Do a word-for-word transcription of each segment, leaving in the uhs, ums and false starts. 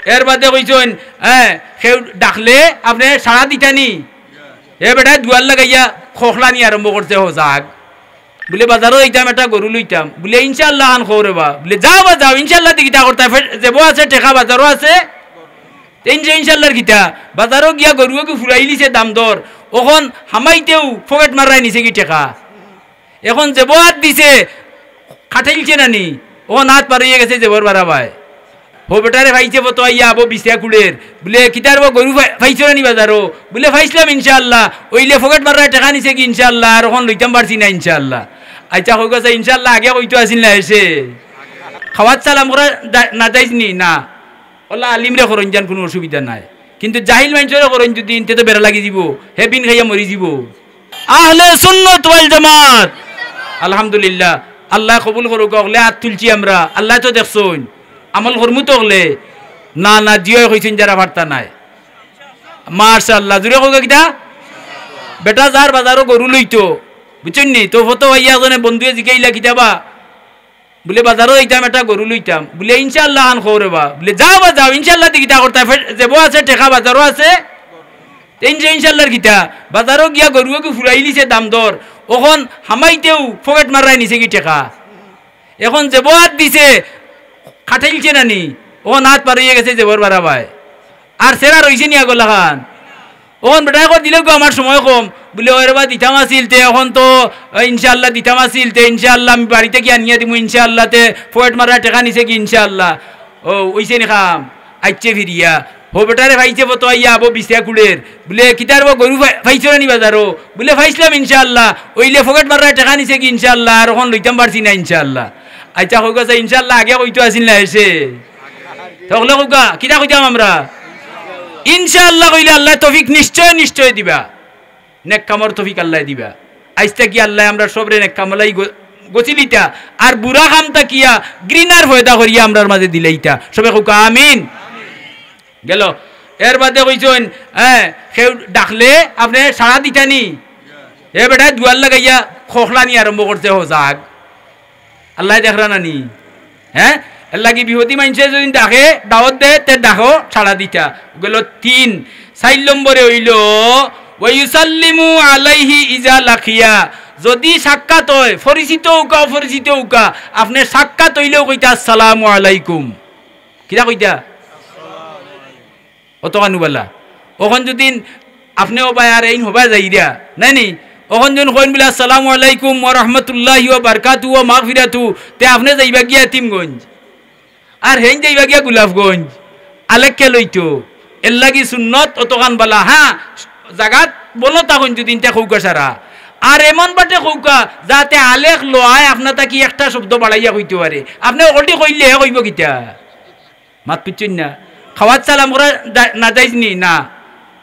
এর বাদে কইছইন, হ্যাঁ, কেউ ডাকলে আপনে সাড়া দিতা নি? এ বেটায় দুয়ার লাগাইয়া খোখলানি আরম্ভ করছে, হজাগ। বুলে, "বাজারো যাইতাম, একটা গরু লইতাম।" বুলে, "ইনশাআল্লাহ খান কও রে বা।" বুলে, "যাও বা যাও, ইনশাআল্লাহ দি কিতা করতায়, ফে-, যেবো আছে, টেকা বাজারো আছে।" তে ইনশা-, ইনশাআল্লাহর কিতা? বাজারো গিয়া গরু এগু ফুরাইলিছে দাম দর, অখন হামাইতেউ পকেট মাররায় নিছে গি টেকা। অখন যেবো আত দিছে, খাটাইলছে না নি? অখন আত পার অইয়া গেছে যেবোর বারাবায়। হউ বেটারে পাইছে ফতো আইয়া আবো বিছরা কুড়ের। বুলে, "কিতা রে বা, গরু পাই-, পাইছো না নি বাজারো?" বুলে, "পাইছলাম ইনশাআল্লাহ।" অইলে পকেট মাররায় টেকা নিছে গি ইনশাআল্লাহ, আর অখন লইতাম পারছি না ইনশাআল্লাহ। আইচ্ছা, কউক্কা চাই, ইনশাআল্লাহ আগে কইতো আছিল না এসে? খাওয়াত সালাম করা জা-, না যাইজ নি? না। অলা আলিমরে করইন যান, কুনু অসুবিধা নাই, কিন্তু জাহিল মানষরে করইন যুদি, ইনতে তো বেড়া লাগি যিবো, হে বিন খাইয়া মরি যিবো। আহলে সুন্নত ওয়াল জামাত। আলহামদুলিল্লাহ, আল্লায় কবুল করউক্কা। অকলে আত তুলছি আমরা, আল্লায় তো দেখছইন, আমল করমু তো অকলে। না, না, জি অয় কইছইন যারা পারতা নায়। মাশাআল্লাহ, জুরে কউক্কা কিতা? বেটা যার বাজারো গরু লইতো, বুঝছইন নি? তো ফতো ভাইয়া একজনে বন্ধুয়ে জিকাইলা, "কিতা বা?" বুলে, "বাজারো যাইতাম, একটা গরু লইতাম।" বুলে, "ইনশাআল্লাহ খান কও রে বা।" বুলে, "যাও বা যাও, ইনশাআল্লাহ দি কিতা করতায়, ফে-, যেবো আছে, টেকা বাজারো আছে।" তে ইনশা-, ইনশাআল্লাহর কিতা? বাজারো গিয়া গরু এগু ফুরাইলিছে দাম দর, অখন হামাইতেউ পকেট মাররায় নিছে গি টেকা। অখন যেবো আত দিছে, খাটাইলছে না নি? অখন আত পার অইয়া গেছে যেবোর বারাবায়। আর সেরা রইছে নি আগর লাখান? অখন বেটায় কর দিলে গো, আমার সময় কম। বুলে, "ওরে বা, দিতাম আছিল তে, অখন তো, আহ, ইনশাআল্লাহ দিতাম আছিল তে, ইনশাআল্লাহ আমি বাড়ি থাকি আনিয়া দিমু, ইনশাআল্লাহ তে, পকেট মাররায় টেকা নিছে গি, ইনশাআল্লাহ।" ও, অইছে নি কাম? আইছে ফিরিয়া। হউ বেটারে পাইছে ফতো আইয়া আবো বিছরা কুড়ের। বুলে, "কিতা রে বা, গরু পাই-, পাইছো না নি বাজারো?" বুলে, "পাইছলাম ইনশাআল্লাহ।" অইলে পকেট মাররায় টেকা নিছে গি ইনশাআল্লাহ, আর অখন লইতাম পারছি না ইনশাআল্লাহ। আইচ্ছা, কউক্কা চাই, ইনশাআল্লাহ আগে কইতো আছিল না এসে? তে অকলে কউক্কা, কিতা কইতাম আমরা? ইনশাআল্লাহ কইলে আল্লায় তৌফিক নিশ্চয়, নিশ্চয় দিবা। নেক কামর তৌফিক আল্লায় দিবা। আইজ থাকি আল্লায় আমরা সবরে নেক কামলাই গ-, গছিলিতা, আর বুরা কাম থাকিয়া ঘৃণার পয়দা করিয়া আমরার মাঝে দিলাইতা। সবে কউক্কা আমিন। গেল। এর বাদে কইছইন, হ্যাঁ, কেউ ডাকলে আপনে সাড়া দিতা নি? এ বেটায় দুয়ার লাগাইয়া খোখলানি আরম্ভ করছে, হজাগ। আল্লায় দেখরা না নি? হ্যাঁ? এরলাগি বিপদি মানষে যুদি ডাকে, দাওয়াত দেয়, তে ডাকো, সাড়া দিতা। গেল তিন। চাইর নম্বরে অইলো, "ওয়া ইউসাল্লিমু আলাইহি ইজা লাকিয়া।" যুদি সাক্ষাৎ অয়, পরিচিত অউক্কা, অপরিচিত অউক্কা, আপনে সাক্ষাৎ অইলেউ কইতা, "আসসালামু আলাইকুম।" কিতা কইতা? অতখান বালা। অখন যুদি আপনে অবায় আর এইন হবায় যাইরা, নায় নি? অখন যুদি কইন বুলে, "আসসালামু আলাইকুম ওয়া রাহমাতুল্লাহি ওয়া বারাকাতুহু ওয়া মাগফিরাতুহু", তে আপনে যাইবা গিয়া এতিমগঞ্জ, আর হেইন যাইবা গিয়া গোলাপগঞ্জ, আলেক কে লইতো। এরলাগি সুন্নত অতখান বালা। হ্যাঁ, জাগাত বলো তখন যুদি ইনতা কউক্কা সারা। আর এমন বাটে কউক্কা, যাতে আলেক লয় আপনা থাকি একটা শব্দ বাড়াইয়া কইতো পারে। আপনে অকলটি কইলে হে কইবো কিতা? মাত বুঝছইন না? খাওয়াত সালাম করা জা-, না যাইজ নি? না।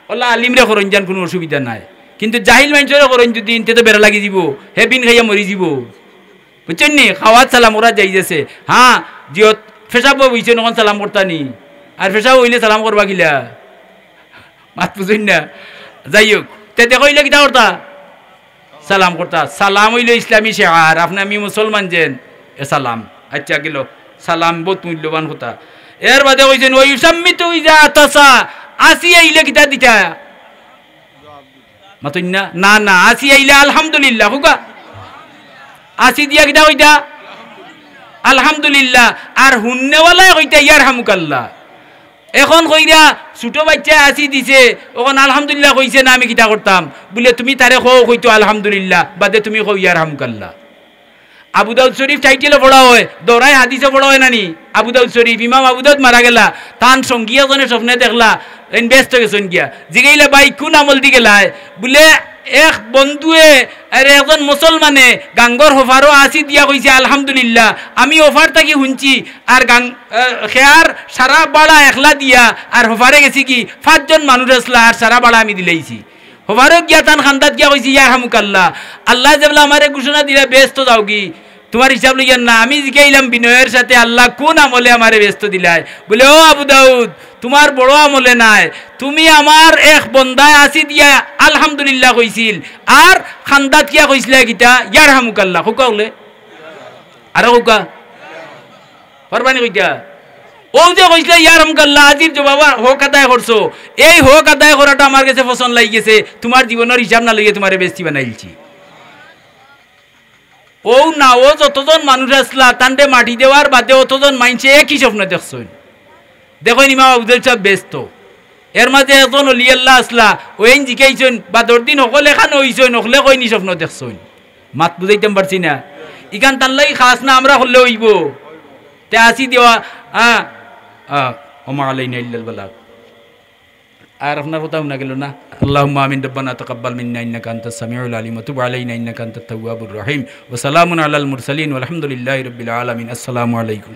অলা আলিমরে করইন যান, কুনু অসুবিধা নাই। কিন্তু জাহিল মানষরে করইন যুদি, ইনতে তো বেড়া লাগি যিবো, হে বিন খাইয়া মরি যিবো। বুঝছইন নি? খাওয়াত সালাম করা যাইজ আছে। হ্যাঁ, জিয়ত পেশাব অইছে, অখন সালাম করতা নি? আর পেশাব অইলে সালাম করবা কিলা? মাত বুঝছইন না? যাই হউক, তে দেখো অইলে কিতা করতা? সালাম করতা। সালাম অইলো ইসলামী শেআর। আপনে আমি মুসলমান যেন, এ সালাম। আইচ্ছা, গেল। সালাম বউত মূল্যবান কথা। এর বাদে কইছইন, "ওয়া ইউশাম্মিতু ইজা আতাসা।" আছি আইলে কিতা দিতা? মাতইন না? না, না, আছি আইলে আলহামদুলিল্লাহ কউক্কা। আছি দিয়া কিতা কইতা? আলহামদুলিল্লাহ। আর হুননেওয়ালায় কইতা, "ইয়ারহামুকাল্লাহ।" অখন কইরা, ছুটো বাইচ্চায় আছি দিছে, অখন আলহামদুলিল্লাহ কইছে না, আমি কিতা করতাম? বুলে, "তুমি তারে কও কইতো আলহামদুলিল্লাহ, বাদে তুমি কও ইয়ারহামুকাল্লাহ।" আবু দাউদ শরীফ টাইটেলো পড়া অয়, দরায় হাদিসো পড়া অয় না নি? আবু দাউদ শরীফ, ইমাম আবু দাউদ মারা গেলা, তান সঙ্গী একজনে স্বপ্নে দেখলা, এইন বেহেস্তো গেছইন গিয়া। জিগাইলা, "ভাই, কুন আমলদি গেলায়?" বুলে, এক বন্ধুয়ে, আরে, একজন মুসলমানে গাঙ্গর হফারো আছি দিয়া কইছে, "আলহামদুলিল্লাহ।" আমি হফার থাকি হুনছি, আর গাং-, আহ, খেয়ার সারা বাড়া একলা দিয়া, আর হফারে গেছি কি, পাঁচজন মানুষ আছলা, আর সারা বাড়া আমি দিলাইছি। হফারো গিয়া তান খান্দাত গিয়া কইছি, "ইয়ারহামুকাল্লাহ, আল্লায় যেবলা আমারে ঘোষণা দিলা, বেহেস্তো যাওগি, তুমার হিসাব লইয়ার না।" আমি জিকাইলাম বিনয়ের সাথে, "আল্লাহ, কুন আমলে আমারে বেহেস্তো দিলায়?" বুলে, "ও আবু দাউদ, তুমার বড় আমলে নায়, তুমি আমার এক বন্দায় আছি দিয়া আলহামদুলিল্লাহ কইছিল, আর খান্দাত গিয়া কইছিলায় কিতা, ইয়ারহামুকাল্লাহ।" কউক্কা বুলে, আরো কউক্কা, পারবা নি কইতা? অউ যে কইছলা, "ইয়া রহমুকাল্লাহ, আজির জবাব আর হক আদায় করছো", এই হক আদায় করাটা আমার গেছে পছন্দ লাগি গেছে, তুমার জীবনর হিসাব না লইয়া তুমারে বেহেস্তি বানাইলছি। অউ না, অউ যতজন মানুষ আছলা, তানরে মাটি দেওয়ার বাদে অতজন মাইনষে একই স্বপ্ন দেখছইন। দেখইন ইমাম আবু জলিল সাব বেহেস্ত। এর মাঝে একজন অলি আল্লাহ আছলা, অইন জিকাইছইন, "বাদর দিন হকলে খানো অইছইন, হকলে কইন নি স্বপ্ন দেখছইন?" মাত বুঝাইতাম পারছি না। ইখান তান লাগি খাছ না, আমরা করলে অইবো। তে আসি দেওয়া, হ্যাঁ, হ্যাঁ, ওমা আলাইনা ইল্লাল বালাগ। আর আপনার কথা হুনা গেল না। اللهم آمين. ربنا تقبل منا إنك أنت السميع العليم وتب علينا إنك أنت التواب الرحيم. وسلام على المرسلين والحمد لله رب العالمين. السلام عليكم.